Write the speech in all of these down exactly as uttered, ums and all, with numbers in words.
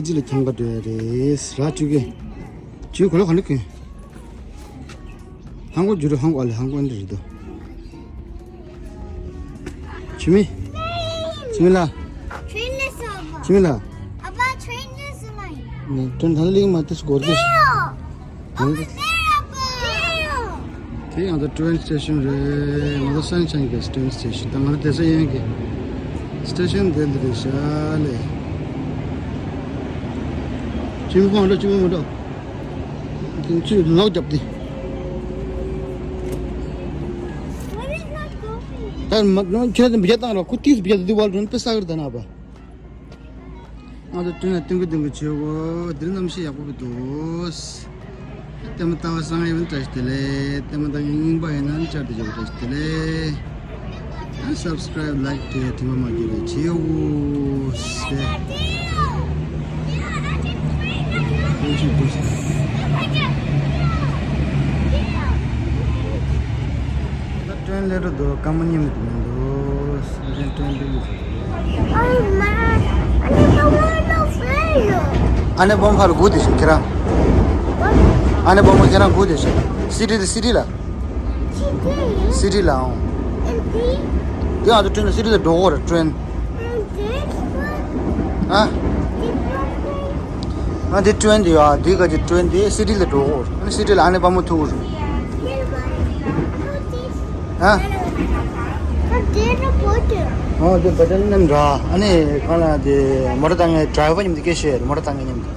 ཅི་ལ་ཁྱང་པ་འདྲ་རེད་ར་ཅུ་གེ། ཅུ་གོ་ལ་ག་ནི་གི། ཧང་གོ་ཇུ་རུ་ཧང་གོ་ཨ་ལི་ཧང་གོ་འདི་རེད་དོ། ཆི་མི། ཆི་མི་ལ། Train is over. ཆི་མི་ལ། Abba, train is line. ནི་ཏྲན་ཐང་ལིང་མ་ཏིས་གོར་ཏིས། There. Over there, Abba. དེ་ཡང་ད་train station རེད། ང་ཚོ་སན་ཆན་གྱི་train station ད་ང་ཚོ་བསྡད་ས་ཡན་གྱི་station དེ་འདི་རེད་ཤག་ལེ། ཆི་མི་ཁོང་འགྲོ་ཆི་མི་མ་འགྲོ། དེ་ཚོས་ལོག་རྒྱབ་སྟེ། ད་མ་ཁྱེད་རང་བརྒྱ་བཏང་རོགས་ཁུ་ཏིས་བརྒྱ་དུ་བལ་རུན་པེ་ས་གར་ད་ན་བ། ང་ཚོ་བསྟུན་ན་བསྟུན་གི་བསྟུན་གི་བྱེད་གོ། འདིར་གནམ་གཤིས་ཡག་པོ་གི་འདུག་ལྟད་མོ་ལྟ་བ་སང་ཡོད་བཀྲ་ཤིས་བདེ་ལེགས། ལྟད་མོ་ལྟ་མཁན་རྙིང་པ་ཡིན་ན་བཅར་ཏེ་བྱེད་གོ། བཀྲ་ཤིས་བདེ་ལེགས། ཨ་subscribe like དེ་དྲི་མ་མ་བརྗེད་རེ་བྱེད་འོ་ཟེ། ཐེངས་ཤིག་ཐེངས་ཤིག་ད་ཀྲེན་ལེ་རུ་འདུག་སྐར་མ་ཉིན་མི་འདུག་མི་འདུག་སེམས་ཅན་ཀྲེན་ལེ་རུ་འདུག་ཨ་ནེ་པོ་མོ་ཕར་སྒུག་བསྡད་ཤོག་ཁྱེད་རང་། ཨ་ནེ་པོ་མོ་ཁྱེད་རང་སྒུག་བསྡད་ཤོག་སི་ཊི་དེ་སི་ཊི་ལ། སི་ཊི་ལ་ཨང་། དེ་ང་ཚོ་ཀྲེན་ལ་སི་ཊི་ལ་འགྲོ་གོ་ར་ཀྲེན། ཨ། ང་འདི་ཀྲེན་འདི་ཡོད་ཨ། འདི་ག་ཅི་ཀྲེན་འདི་སི་ཊི་ལ་འགྲོ་གོ་ར། ཨ་ནི་སི་ཊི་ལ་ཨ་ནེ་པོ་མོ་ཐུག་ར། ཨ། ཨོ་དེ་བ་ཏན་ནམ་ར། ཨ་ནི་གང་ལ་དེ་མོ་ཊ་བཏང་མཁན་ཌ་རའི་ཝར་མཉམ་དུ་སྐད་བཤད་མོ་ཊ་བཏང་མཁན་མཉམ་དུ།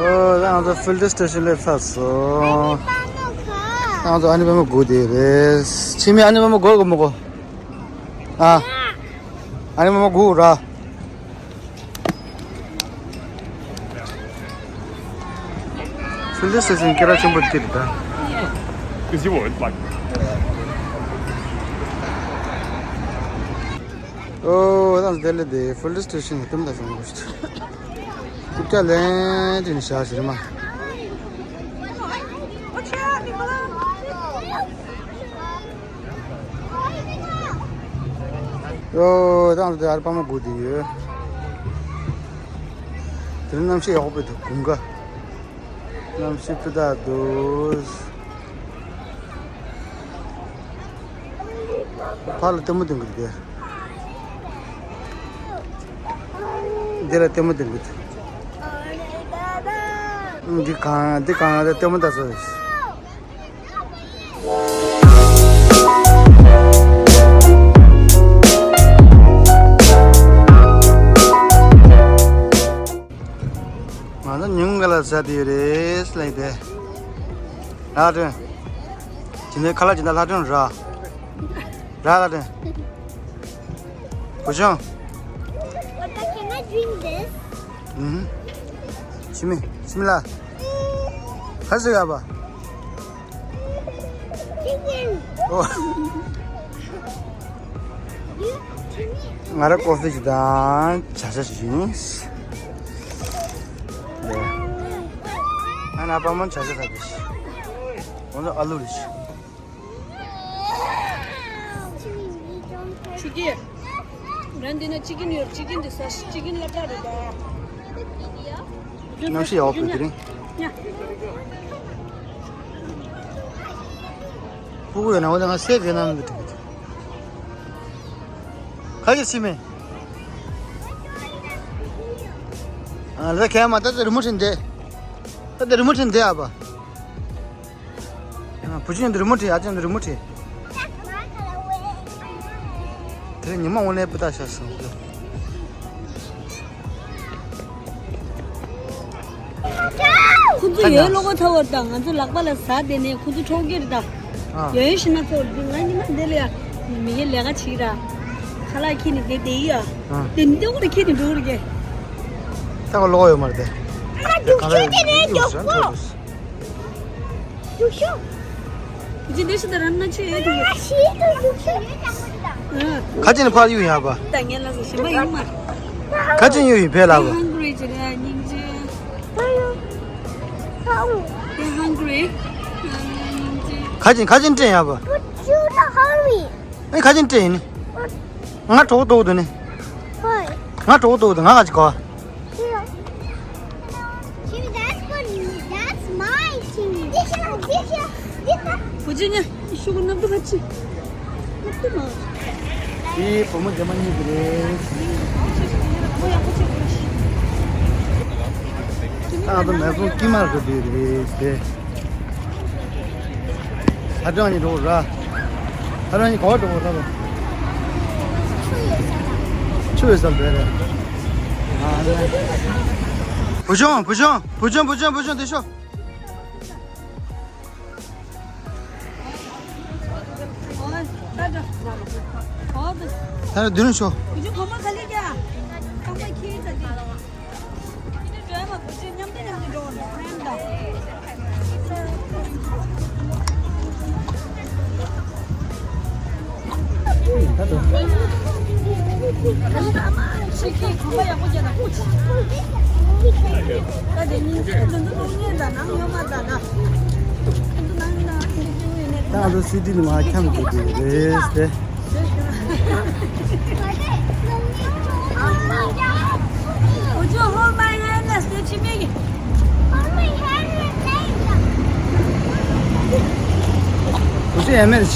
ཨོ། ང་ཚོ་ཕིལ་ཊར་སི་ཊེ་ཤན་སླེབས་ཚར་སོང་། ང་ཚོ་ཨ་ནེ་པོ་མོ་སྒུག་བསྡད་ཡོད་རེད། ཕྱི་མི་ཨ་ནེ་པོ་མོ་སྒུག་གོ་མི་དགོས། ཨ། ཨ་ནེ་པོ་མོ་སྒུག་ར། ཕིལ་ཊར་སི་ཊེ་ཤན་སྐད་གྲགས་ཆེན་པོ་དེ་རེད་ད། ཨོ། ད་དེ་ལས་དེ་ཕིལ་ཊར་སི་ཊེ་ཤན་ལ་ལྟད་མོ་ལྟ་སོང་གོ་ཤི། རྐུབ་བཀྱག་ལན་དེ་ནས་བཞག་ཞིག་རེད་མ། ཨོ། ད་དེ་ཨ་རི་པ་མོ་སྒུག་བསྡད་ཡོད། དེ་རིང་གནམ་གཤིས་ཡག་པོ་འདུག་དགུན་ཁ། གནམ་གཤིས་སྤུས་དག་འདུག་ཕར་ལ་ལྟད་མོ་སྟོན་གི་འདུག་འདི་ལ་ལྟད་མོ་སྟོན་གི་འདུག་འདི་གང་འདི་གང་ལ་ལྟད་མོ་ལྟ་ས་རེད། ང་ཚོ་ཉུང་ག་ལ་ཟ་དེ་རེད་ལེགས་དེ། ལྷ་སྒྲོན། དེ་ནས་ཁ་ལག་ཅི་འདྲ་ལྷ་སྒྲོན་ར། ར་ལྷ་སྒྲོན། བུ་ཆུང་། What, can I drink this? ཨུམ། ཕྱི་མི་ཕྱི་མི་ལ། ཧ་ཟི་ག་པ། ཨོ། ང་ར་ཀོ་ཧྥི་ཅིག་དང་ཇ་ཇ་ཞིག་ཡིན། ང་ན་པ་མོ་ཇ་ཇ་ཟ་གི་ཤི། ང་ཚོ་ཨ་ལུ་རེད་ཤི། ཆུ་སྐྱེས། རང་འདི་ན་ཅི་ཀིན་ཡོད། ཅི་ཀིན་འདི་ཟ་ཤི། ཅི་ཀིན་སློབ་གྲྭ་རེད་ད། གནམ་གཤིས་ཡག་པོ་དེ་རིང་། ཕྲུ་གུ་ཡོད་ན་འོ་ན་ང་སེ་བེད་ནམ་འདི་དྲན་གི་འདུག་ཁ་ཅིག་ཕྱི་མེད། ཨ་ལ་ཁྱེད་མ་ད་ལྟ་རི་མོ་ཊི་འདི། ད་ལྟ་རི་མོ་ཊི་འདི་ཨ་པ། བུ་ཆུང་འདི་རི་མོ་ཊི། ཨ་ཅག་འདི་རི་མོ་ཊི། དེ་ཉི་མ་འོང་ནས་སྤུ་དག་ཤ་སོང་། ཁོ་ཚོ་ཡོད་ལོག་པ་ཚ་བར་དང་ང་ཚོ་ལག་པ་ལ་ཟ་དེ་ནས་ཁོ་ཚོ་འཕྲོག་གེར་དང་། ཨ། ཡོད་ཤི་ན་ཚོར་འདི་ང་ཉི་མ་འདི་ལ་ཡ། མི་ཡི་ལས་ཀ་བྱེད་ར། ཁ་ལག་ཁྱེར་ནས་བསྡད་བསྡད་ཡ། ཨ། དེ་འདི་འོག་ལ་ཁྱེར་ནས་འགྲོ་ར་གི། ད་ག་ལོག་ཡོད་མ་རེད་དེ། རྒྱུག་ཤོག་དེ་ནས་རྒྱུག་གོ། རྒྱུག་ཤོག་ཁ་ཅིག་ནས་ཕར་གཡུག་ཡིན་པ། ཁ་ཅིག་གཡུག་ཡིན་ཕེབས་ལ་བ། ཁ་ཅིག་ཁ་ཅིག་སྤྲད་ཡིན་པ། ཨེ་ཁ་ཅིག་སྤྲད་ཡིན་ནི། ང་གྲོགས་ཏོག་ཏུ་ནི། ང་གྲོགས་ཏོག་ཏུ་ང་ག་ཅིག་གོ། That's my team. བུ་ཅི་ཉ་ཤུ་གུ་ནབ་ཏུ་ཁ་ཅི། ནབ་ཏུ་མ། དེའི་བུ་མོ་རྒྱ་མ་གཉིས་ཀྱི་རེད། ཨ་ད་མེ་ཕུང་དཀྱིལ་མར་གི་དུས་རེད་དེ། ཧ་ཅང་ཉི་འགྲོ་ར། ཧ་ཅང་ཉི་གོ་འགྲོ་ར་བ། ཆུ་ཡོད་ས་རེད། བུ་ཆུང་བུ་ཆུང་བུ་ཆུང་བུ་ཆུང་བུ་ཆུང་དེ་ཤོག་ད་ར་དུ་ནུ་ཤོག་ད་ང་ཚོ་སི་ཏི་ནི་མ་འཁྱམས་དགོས་ཀྱི་རེད་དེ། Would you hold my hand as the chimney? Would you image?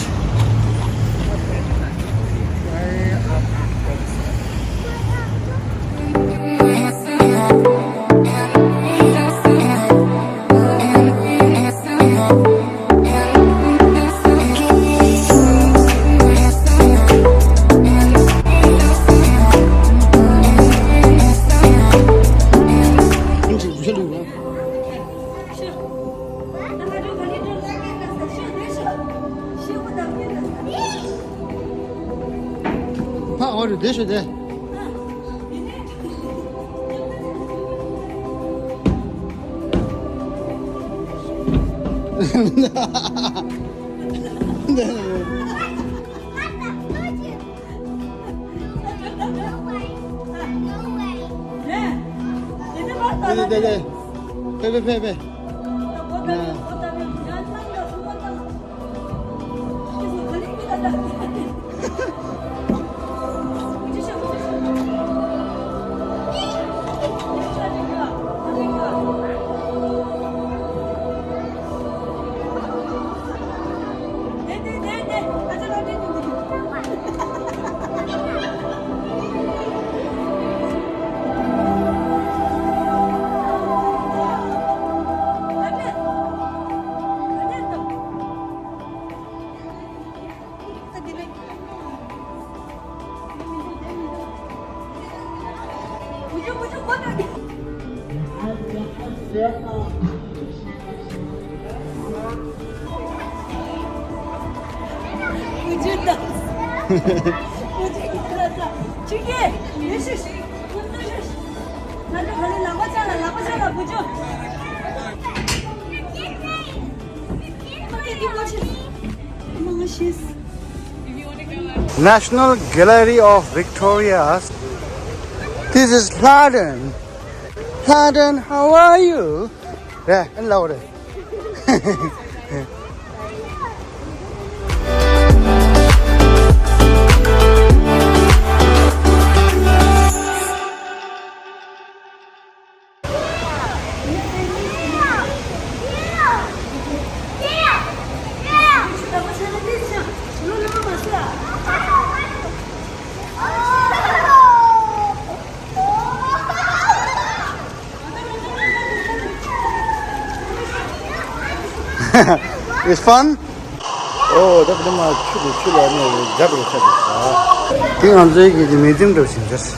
ཕ་འོ་རེད་དེ་ཤོད་དེ། དེ་དེ་དེ་དེ། ཕེ་ཕེ་ཕེ་ཕེ། ན། National Gallery of Victoria. This is Hladen. Hladen, how are you? Yeah, hello there. It's fun. ཨོ་ད་བདེ་མ་ཆུ་དེ་ཆུ་ལ་ནས་རྒྱབ་རེ་ཆགས་འདུག་ས། དེ་ང་ཚོའི་གི་དེ་མི་ཚེམ་འགྲོ་བཞིན་འདུག་ས།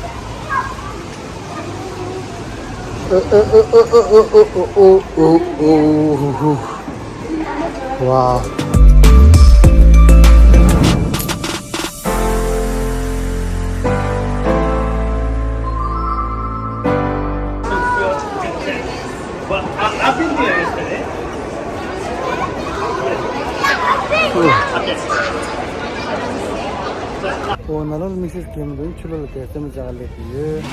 ཨོ་ཨོ་ཨོ། Wow. ཨོ་ན་ལོ་མི་སེར་སྐྱེམས་འདུག་ཆུ་ལོ་ལ་དེ་སེམས་ཅག་ལེགས་ཡོད།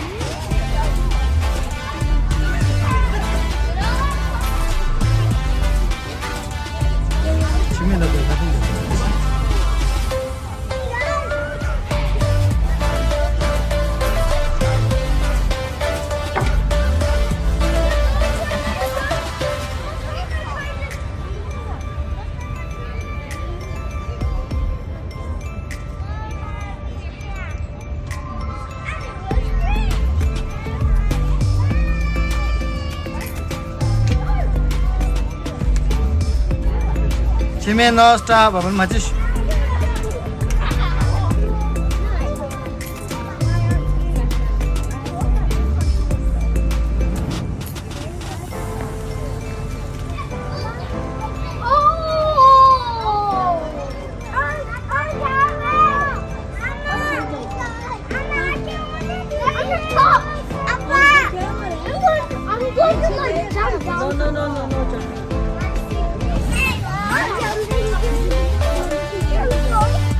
ཆུ་མེད་ལ་དེ་ལ་དེ། ཆི་མེ་ནོ་སྟ་བ་བན་མ་ཅི་ཤི།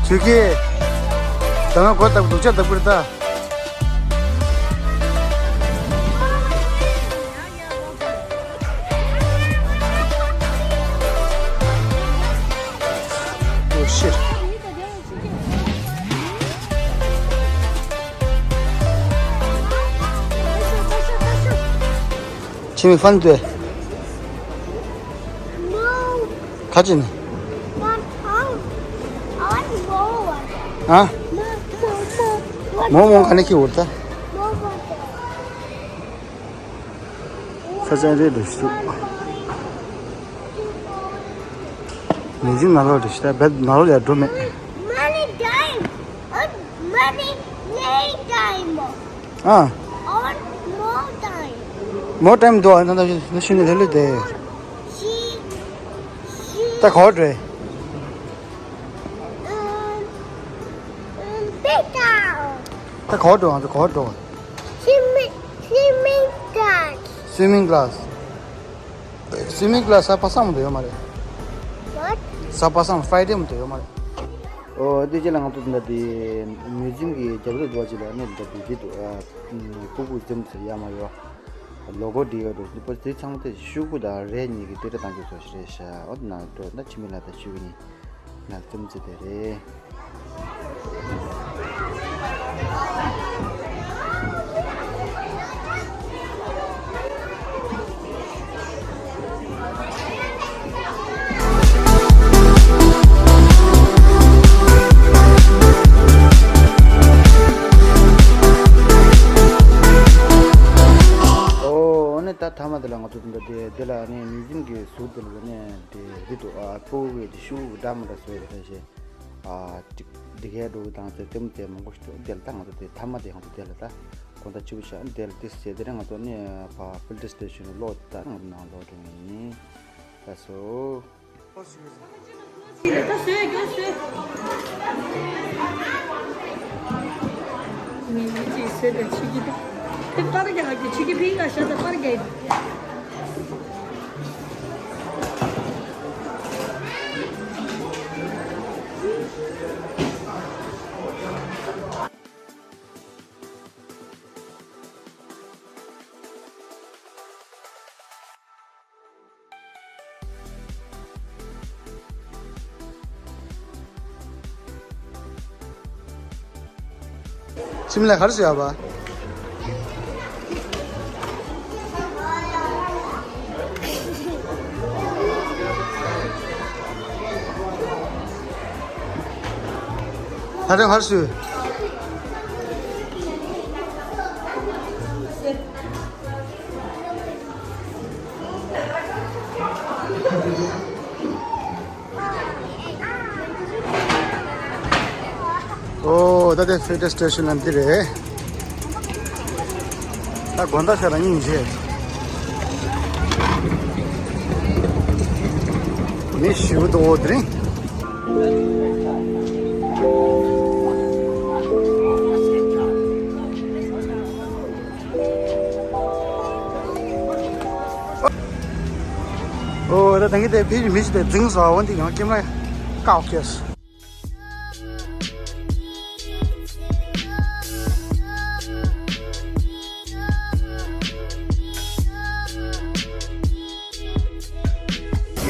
ཆུ་ཁྱི། ད་ང་གོ་ལྟ་བུ་སྡུག་ཅག་ལྟ་བུ་རེད་ད། Oh shit. ཆི་མེ་ཧྥན་ཏུ། No. ཁ་ཅི་ནི། Not tongue. I want more. ཨ། More, more, more. མོ་མོ་ག་ནས་ཁྱི་འུར་ད། More water. ས་ཆ་རེད་འགྲོ་ཤི། མི་ཚེ་ནང་ལོགས་རེད་ཤི་ད་བད་ནང་ལོགས་ཡར་འགྲོ་མེད། Many time. Uh, many, many time. ཨ། Or more time. མོ་ཊའིམ་འདུག་ཨ་ན་ད་ཤི་ནི་ལྷོད་ལྷོད་དེ། She, she, ད་ག་བར་འགྲོ། Um, um, better. ད་ག་བར་འགྲོ་ཨ་ད་ག་བར་འགྲོ། Swimming, swimming class. Swimming class. Swimming class གཟའ་པ་སངས་མ་གཏོགས་ཡོད་མ་རེད། What? གཟའ་པ་སངས་Friday མ་གཏོགས་ཡོད་མ་རེད། ཨོ་དེ་རྗེས་ལ་ང་ཚོ་འདི་འདྲ་དེ་མིའུ་ཛི་ཡམ་གྱི་རྒྱབ་ལོགས་འདུག་པ་ཅིག་ལ་ནི་འདི་འདྲ་དེ་དེ་འདུག་ཨ་ཀུ་ཀུ་ཙེམ་ཟེར་ཡ་མ་ཡོད། ལོ་གོ་འདི་ཡོད་འདུག་འདི་པ་དེ་ཚང་མ་དེ་ཤུ་གུ་དང་རས་གཉིས་ཀྱི་དེ་འདྲ་བཏང་རྒྱུ་ཚོ་ཞིག་རེད་ཤག་ཨོ་དེ་ནང་འགྲོ་ན་ཆི་མི་ལ་དང་ཤུ་གུ་གཉིས། ལག་རྩོམ་བྱེད་དེ་རེད། ཨོ་ཨ་ནི་ད་མཐའ་མ་དེ་ལ་ང་ཚོ་འདི་འདྲ་དེ་དེ་ལ་ནི་མིའུ་ཛི་ཡམ་གྱི་ཟུར་དེ་ལ་ནི་དེ་རི་དུ་ཨ་ཕོ་བའི་དེ་ཤུ་གུ་འདྲ་མི་འདྲ་བཟོས་རེད་ད་ཞེས། ཨ་ཅིག་འདི་གའི་འགྲོ་གི་དང་དེ་ལྟད་མོ་དེ་མང་པོ་ཞིག་འདུག་དེ་ལ་ད་ང་ཚོ་དེ་མཐའ་མ་དེ་ང་ཚོ་དེ་ལ་ད་དགོང་དག་ཕྱི་པོ་ཞག་དེ་ལ་དེ་ཟེར་དེ་རིང་ང་ཚོ་ནི་ཕ་ཕིལ་ཊར་སི་ཊེ་ཤན་ལ་ལོག་ད་ང་ཚོ་ནང་ལོག་འགྲོ་ངེས་ཡིན། ད་སོ། ད་སོས་ཀྱང་སོས། ངས་ཡིན་གྱིས་སོས་ད་ཕྱི་གི་ད། དེ་པར་རྒྱག་གི་ཕྱི་གི་ཕིང་ག་ཤ་ད་པར་རྒྱག་ཁྱིམ་ལ་གར་སོང་ཡ་བ། ད་ལྟ་གར་སོང་། ཨོ་ད་ལྟ་ཕིལ་ཊར་སི་ཊེ་ཤན་ལ་འདི་རེད། ད་དགོང་དག་ཤར་ར་སྙིང་རྗེ། མི་ཞིག་འདུག་འོ་དེ་རིང་། ཨོ་ད་ད་གིན་དེ་ཕི་མི་ཞིག་དེ་འཛིང་སོང་འོ་འདི་ཡང་ཀེམ་ར། ཀའོ་ཀེ་སི།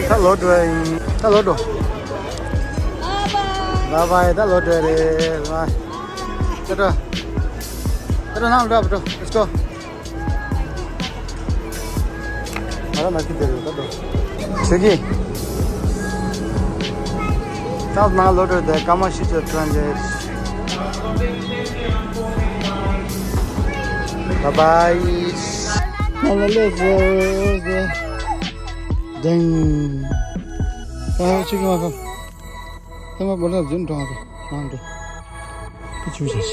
ད་ལོག་འགྲོ་ཡ་ཡིན། ད་ལོག་འགྲོ། བཱའི་བཱའི། ད་ལོག་འགྲོ་ཡ་རེད། བཱའི། ད་འགྲོ། ད་འགྲོ། ནང་འགྲོ། འགྲོ། Let's go. ང་རང་ན་ཁི་དེ་རེད། ད་འགྲོ། ཆོས་སྐྱིད། ད་ནང་ལོག་འགྲོ། དེ་སྐར་མ་བཞི་བཅུ་ཐོན་རེད། བཱའི་བཱའི། ང་ལ་སླེབས་སོང་། དེང་། ཨ་ཅིག་མ་ཁ། ཐེངས་མ་བོ་ལ་རྫུན་གྲོང་རེད། ནང་འགྲོ། ཁི་ཆུ་ཞེས།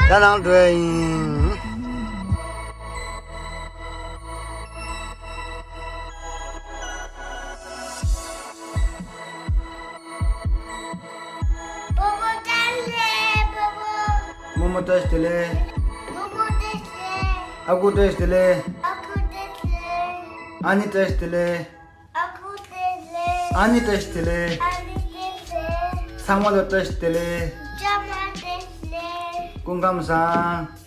ད་ནང་འགྲོ་ཡ་ཡིན། པོ་པོ་བཀྲ་ཤིས་བདེ་ལེགས། པོ་པོ། རྨོ་མོ་བཀྲ་ཤིས་བདེ་ལེགས། རྨོ་མོ་བཀྲ་ཤིས་བདེ་ལེགས། ཨ་ཁུ་བཀྲ་ཤིས་བདེ་ལེགས། ཨ་ཁུ་བཀྲ་ཤིས་བདེ་ལེགས། ཨ་ནེ་བཀྲ་ཤིས་བདེ་ལེགས། ཨ་ཁུ་བཀྲ་ཤིས་བདེ་ལེགས། ཨ་ནེ་བཀྲ་ཤིས་བདེ་ལེགས། ཚང་མ་ལ་བཀྲ་ཤིས་བདེ་ལེགས། ཚང་མ་བཀྲ་ཤིས་བདེ་ལེགས། སྐུ་ཁམས་བཟང་།